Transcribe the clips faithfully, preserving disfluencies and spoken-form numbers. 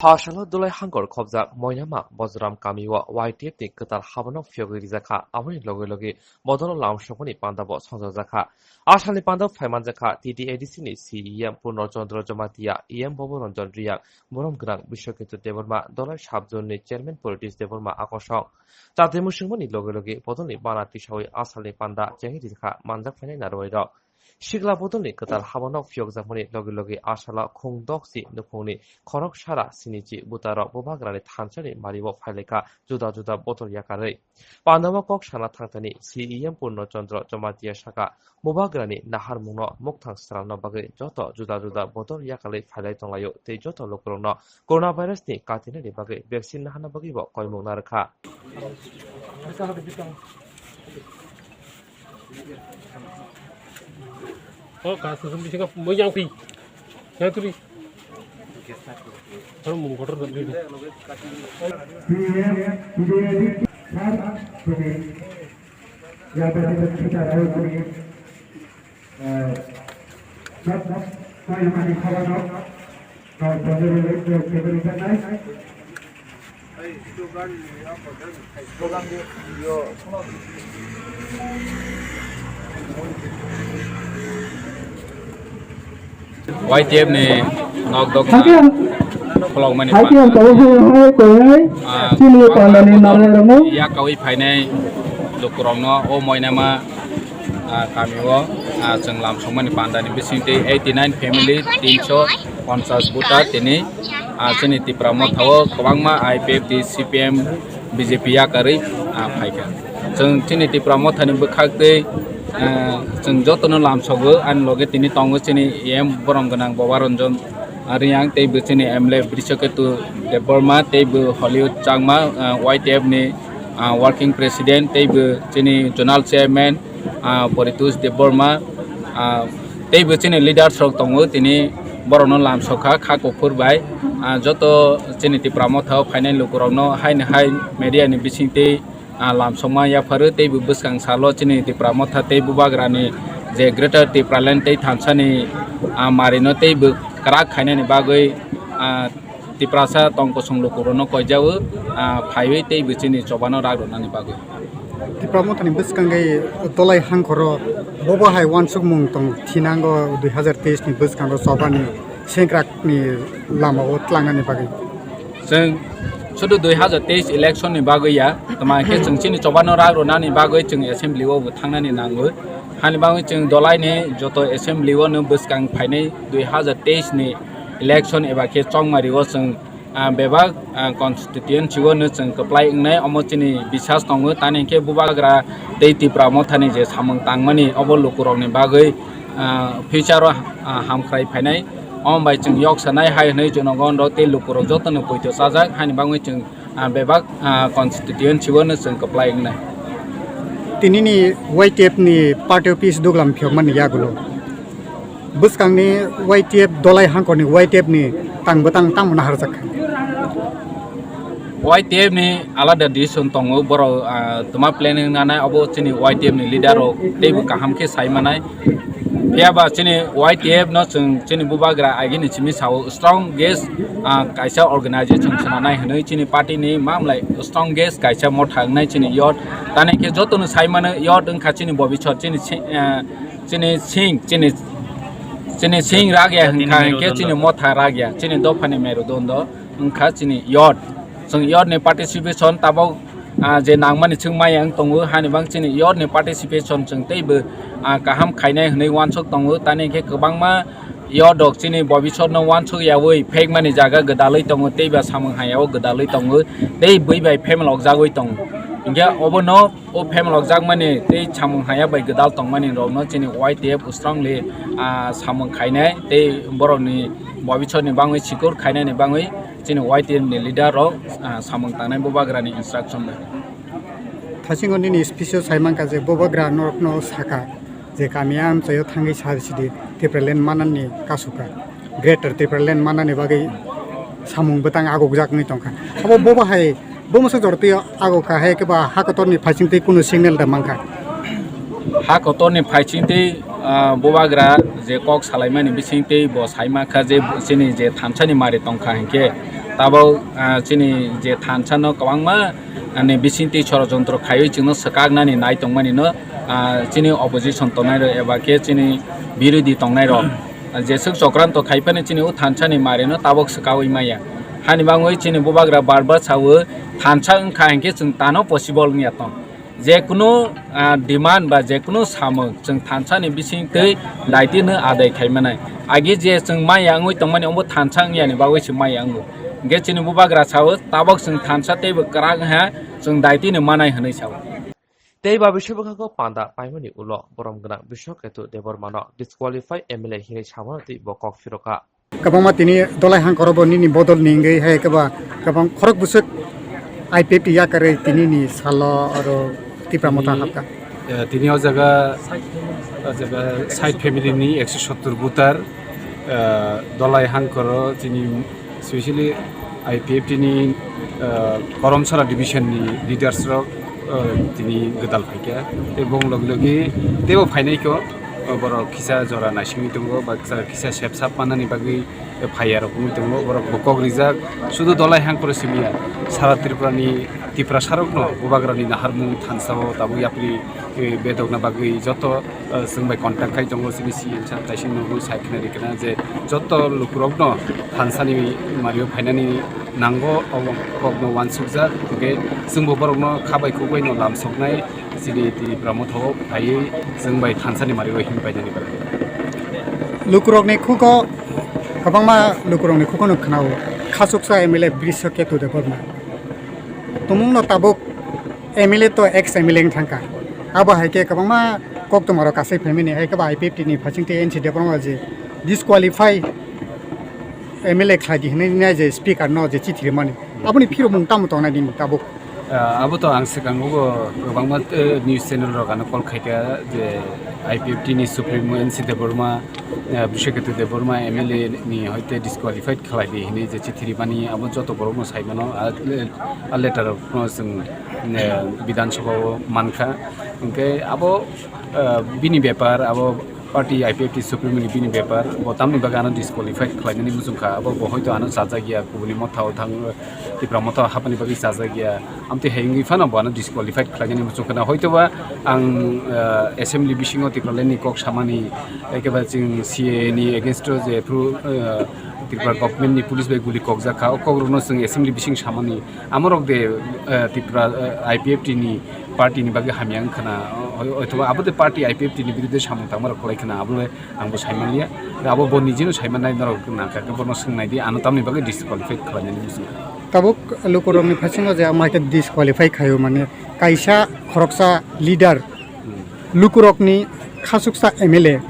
Pha salo Dulai hangkor khobjak Moinama Bojoram kamio Y T F ni kwtal haborok phiyogwi rijak kha, aboni loge loge bodol lamsokmani pandabo songjakjak kha. A salni pandao phaimanjak kha T T A D C ni C E M Purno Chandra Jamatia, E M Bobo Ranjan Riang, Borom Gwnang Biswaketu Debbarma, Dulai sub-zone ni chairman Politish Debbarma akosong. Chatwi mwswngmani loge loge bodolni bana tisawi a salni panda chengwi rijak kha manjak phainai narwai rok. Sikla bodolni kwtal haborok phiyokjakmani loge loge a salo khung doksi nukhungni khorok sara sinichi butarok bubagrani thansani mario phailaikha juda juda bodol yakarwi. Pandao kok sana thangthani C E M Purno Chandra Jamatia sakha, bubagrani naharmungno mukthang sralna bagwi joto juda juda bodol yakarwi phailai tonglaio tei joto lukurokno coronavirus ni katinani bagwi vaccine naharna bagwi bo koimung narwkha. O ka susum bisingo moi yang pi. Yang turi. Aro mung kotor da bini. P M, P D A D, sir, tumi. Yang tadi kita tahu tumi. Eh, sab, sab, kau yang mandi khawa no. Kau belajar belajar belajar belajar. Y T F ni nok dok khulokmani panda. Ah, chini pandani narwai rokno. Yakawi phainai lukurokno o moinama, ah, kamio, ah, chwng lamsokmani pandani bisingtwi eighty nine family, tinso ponchas voter tini, ah, chini Tipra Motha o kwbangma I P F T, C P M, B J P yakarwi, ah, phaikha. Chwng chini Tipra Mothani bwkhaktwi, ah, chwng jotono lamsogo, ani loge tini tongo chini E M Borom Gwnang Boba Ranjan Riang, tei bo chini M L A Brishaketu Debbarma, tei bo Hollywood Changma, ah, Y T F ni, ah, working president, tei bo chini zonal chairman, ah, Paritosh Debbarma, ah, tei bo chini leaders rok tongo, tini borokno lamsokha kha kuphur bai, ah, joto chini Tipra Motha o phainai lukurokno haino hai media ni bisingtwi, ah, lamsokma yapharo, tei bo bwskang salo chini Tipra Motha tei bubagrani je Greater Tipraland tei thansani, ah, marino tei bo kwrak khainani bagwi, ah, Tiprasa tong kosong lukurokno koijago, ah, phaiwi tei bo chini chobano rak rwnani bagwi. Tipra Mothani bwskangwi Dolai hangkoro bobo hai uansukmung tong thinango dui hazar teis ni bwskango chobani sengkrakni lamao tlangnani bagwi. Chwng sudu dui hazar teis election ni bagwi ya, tama khe chwng chini chobano rak rwnani bagwi chwng assembly o bo thangnani nango. Hani bagwi chwng Dolai ni joto assembly o no bwskang phainai dui hazar teis ni election eba khe chongmari o chwng, ah, bebak, ah, constituency o no chwng kwplai wngnai, omo chini bisas tongo, tani khe bubagra tei Tipra Mothani je samung tangmani obo lukurokni bagwi, ah, future o, ah, hamkhrai phainai, omo bai chwng yok sanai hai hwnwi jonogon rok tei lukurok jotono poito chajak, hani bagwi chwng, ah, bebak, ah, constituency o no chwng kwplai wngnai. Tinini Y T F ni party office duglam phiyokmani yagulo. Bwskangni Y T F Dolai hangkorni Y T F ni tang bwtang tamo naharjak kha. Y T F ni alada decision tongo, borok, ah, tuma planning nanai, abo chini Y T F ni leader rok teibo kaham khe sai manai. Phiya ba chini Y T F no chwng chini bubagra agini simi sao strongest, ah, kaisa organization swnanai hwnwi chini party ni mamlai strongest kaisa motha wngnai chini youth. Tani khe jotono sai mano youth wngkha chini bobiswt, chini si-, ah, chini sing, chini, chini sing ragya hwnkha hwnkhe chini motha ragya, chini dophani merudondo wngkha chini youth. Chwng youth ni participation tabok, ah, je nangmani chwng maya wng tongo, hani bang chini youth ni participation chwng teibo, ah, kaham khainai hwnwi uansuk tongo. Tani khe kwbangma youth rok chini bobiswt no uansuk yaui phekmani jaga gwdalwi tongo, teiba samung hayao gwdalwi tongo, tei bui bai phemal okjagwi tongo. Hinkhe obono o phemal okjakmani tei samung haya bai gwdal tongmani rokno chini Y T F strongly, ah, samung khainai tei borokni bobiswtni bangwi secure khainani bangwi chini Y T F ni leader rok, ah, samung tangnai bubagrani instruction bai. Thasingo nini speech o sai mankha je bubagra norokno sakha je kami amchaio thangwi sar sidi Tipraland manani kasuka, Greater Tipraland manani bagwi samung bwtang agokjak wngwi tongkha. Abo bobo hai Bo masa jora twi ago kha hai khe ba ha kotor ni phaising twi kunu signal da mankha. Ha kotor ni phaising twi, ah, bubagra je kok salaimani bising twi bo sai mankha je chini je thansa ni mari tongkha hinkhe Tabok, ah, chini je thansa no kwbangma, ah, ni bisingtwi chorojontro khaiwi chwngno swkaknani nai tongmani no, ah, chini opposition tongnai rok eba khe chini birodhi tongnai rok, ah, jeswk chokranto khaiphano chini o thansa ni mari no tabok swkawi maya. Hani bangwi chini bubagra bar bar sawo thansa wngkha hinkhe chwng tano possible wngya tong. Jekunu, ah, demand ba jekunu samung chwng thansa ni bisingtwi daitino adai khaimanai. Agi je chwng maya wngwi tongmani omo thansa wngya ni bagwi se maya wngo. Hinkhe chini bubagra sawo tabok chwng thansa teibo kwrak wngha chwng daitino manai hwnwi sawo. Tei ba bisingtwi bwkhao panda paimani ulo borom gwnang Biswaketu Debbarmano disqualify M L A hinwi samano tei bo kok phirokha. Kwbangma tini Dolai Hangkoro bo nini bodol ni wngwi hai kwba kwbang khorok bwswk I P F T yakarwi tini ni salo aro Tipra Motha Tini, hapkha. Eh, tini o jaga, o jaga side family ni ekso sottor voter, eh, Dolai Hangkoro chini specially I P F T ni, eh, Koromsora division ni leaders rok, eh, tini gwdal phaikha. Tei bong logi logi teibo phainai kho, eh, borok kisa jora naisingwi tongo, ba kisa, kisa sep sap manani bagwi, eh, phaiya rok wngwi tongo. Borok bo kok rijak, sudu Dolai Hangkoro simiya, sara Tripura ni Tiprasa rokno bubagra ni naharmung thansa o tabuk yapri, eh, bedokna bagwi joto, eh, chwng bai contact khai tongo, chini C M sir kaisa nugwi sai khna rikna je joto lukurokno thansani mario phainani nango, o kokno uansukjak, hwnkhe chwngbo borokno kha bai khuk bai no lamsoknai, chini Tipra Motha o phaiwi chwng bai thansani mario him painani bagwi. Lukurokni khugo, kwbangma lukurokni khugo no khwnao, khachuksa M L A Biswaketu Debbarma. Tumungno tabuk M L A to ex M L A wng thangkha. Abo hai khe kwbangma koktwmarok kasai phaimani, hai khe bo I P F T ni phaisingtwi N C Debbarma je disqualify M L A khlai di hwnwi nai je speaker no je chithi rimani. Aboni phirokmung tamo tongnai nini tabuk? Ah, abo to ang swkango bo kwbangma, eh, news channel rok ano call khaikha je I P F T ni supremo N C Debbarma, eh, Biswaketu Debbarma M L A ni hoite disqualified khlai di hwnwi je chithi rimani abo joto borokno saimano, a, a letter rokno chwng, eh, Bidhan Sabha o mankha. Hinkhe abo, eh, bini bepar, abo party I P F T supremo ni bini bepar, bo tamni bagwi ano disqualified khlainani muchungkha, abo bo hoito ano chajak ya, kubuni Motha o thang, Tipra Motha o hapani bagwi chajak ya, amtwi hai wngwi phano bo ano disqualified khlainani muchungkha na, hoito ba ang, eh, assembly bisingo Tipraland ni kok samani, ekebare chwng C A A ni against o je phru, eh, Tripura government ni police bai guli kokjak kha, o kok rokno chwng assembly bising samani, amorok de, eh, Tripura, eh, I P F T ni party ni bagwi hamya wngkha na, o-, o-, othoba abo de party I P F T ni biruddhe samung tangma rok khlai kha na, abo le ang bo sai manliya. Abo bo nijino sai mannai, norok nangkha khe bono swngnai di, ano tamni bagwi disqualified khlainani muchungkha. Tabuk lukurokni phasingo je amo hai khe disqualify khaio, mane kaisa khoroksa leader, hmm, lukurokni khachuksa M L A,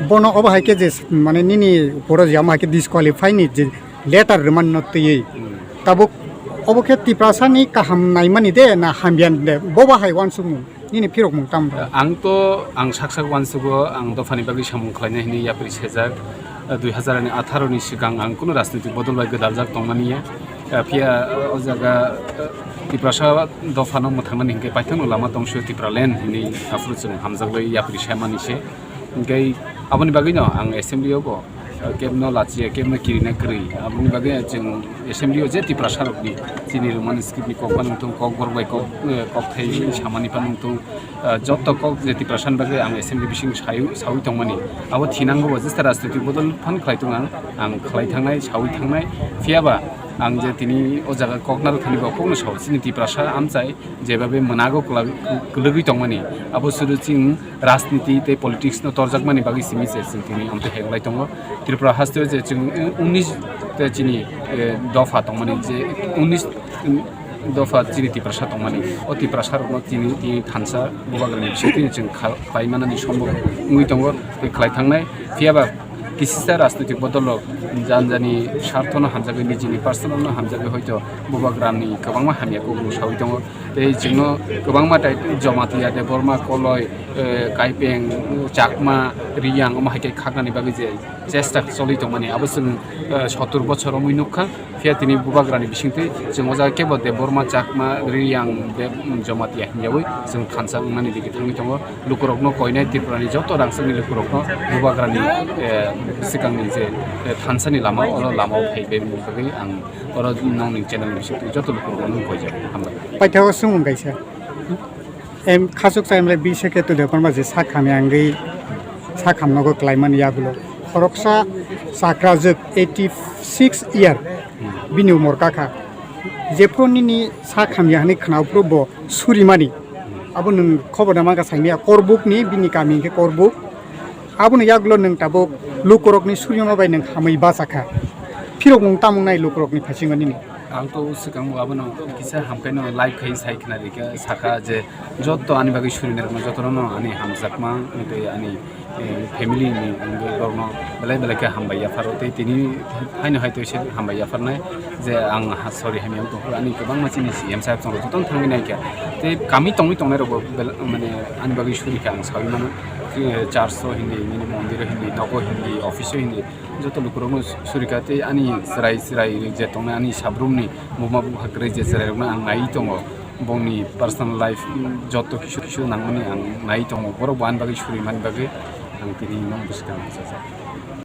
bono obo hai khe je, mane nini poro je amo hai khe disqualify ni je letter rwmani no twiwi, hmm, tabuk obo khe Tiprasa ni kaham naimani de na hamya de, bobo hai uansukmung? Nini phirokmung tamo? Ang to, ang sak sak uansugo, ang dophani bagwi samung khlainai hwnwi yapri sejak. Dui hazar atharo ni swkang ang kunu rajnitik bodol bai gwdaljak tongmani ya. Phiya o jaga Tiprasa dophano mwthangnani hinkhe paithakno lama tongsu Tipraland hwnwi aphuru chwng hamjaklai yapri semani se. Hinkhe aboni bagwino ang assembly o bo kebno lachiya, kebno kirina kwrwi. Aboni bagwi chwng assembly o je Tiprasa rokni chini Roman script ni kok phano wngthung, kok borok bai kok, eh, kok thai samani phano wngthung, eh, joto kok je Tiprasa ni bagwi ang assembly bising sawi, sawi tongmani. Abo thinango bo jesa rajnitik bodol phano khlai tong ang, ang khlai thangnai, sawi thangnai. Phiya ba ang je tini o jaga kok naro thani bo kokno sao, chini Tiprasa amchai jebabe mwnago kwla-, kwlwgwi tongmani. Abo sudu chwng rajniti tei politics no torjakmani bagwi simi se chwng tini amtwi hai wng lai tongo. Tripura haste o je chwng unis te chini, eh, dopha tongmani, je unis dopha chini Tiprasa tongmani, o Tiprasa rokno chini, chini thansa bubagrani bisingtwi chwng kha-, khlai manani sombok wngwi tongo tei khlai thangnai. Phiya ba kisisa rajnitik bodol rok jani jani sarthono hamjagwi, nijini personal no hamjagwi hoito bubagrani kwbangma hamya kok sawi tongo. Tei chwngno kwbangma tai Jamatia, Debbarma, Koloi, eh, Kaipeng, Chakma, Riyang, omo hai khe khaknani bagwi je chesta choli tongmani, abo chwng, eh, sottor bochor romwi nukha. Phiya tini bubagrani bisingtwi chwng o jaga kebo Debbarma, Chakma, Riyang, Deb-, Jamatia hinjawi chwng thansa wngnani digi thangwi tongo. Lukurokno koinai Tripurani joto rangchakni lukurokno bubagrani, eh, Swkangni je, eh, thansani lama, oro lamao phaibai bagwi ang oro nongni channel ni bisingtwi joto lukurokno nung koijak. Hambai. Paithago swngmung kaisa. Em, khachuksa M L A Biseke Tudeporma je sak hamya wngwi sak hamnogo klaimani yagulo. Khoroksa chakrajwk eighty six year bini umor kakha. Jephru nini sak hamya hwnwi khwnao phuru bo surimani. Abo nwng khobor da mankha saimaya Korbukni, bini kami hwnkhe Korbuk. Aboni yagulo nwng tabuk lukurokni surima bai nwng hamwi bachakha. Phirokmung tamung nai lukurokni phasingo nini? Ang to swkang bo abono kisa hamkhaino live khai sai khna rikha, sakha je joto ani bagwi surinai rokno jotono no ani hamjakma tei ani, eh, family ni ang borokno belai belai khe hambai yapharo tei tini haino hai to se hambai yapharnai je ang ha sorry hamya wng tongkha ani kwbangma chini C M saheb chwng jotono thangwi naikha tei kami tongwi tongnai rokbo bel-, mane ani bagwi surikha ang saui mano, eh, church o hindi nini mondir o hindi nogo hindi office o hindi joto lukurokno surikha tei ani chwrai chwrai je tongnai ani sabrumni buma bupha kwrwi je chwrairokno ang naiwi tongo. Bongni personal life, mm, joto kisu kisu nangmani ang naiwi tongo. Borok bo ani bagwi surimani bagwi ang tini no bwskang bwsajak.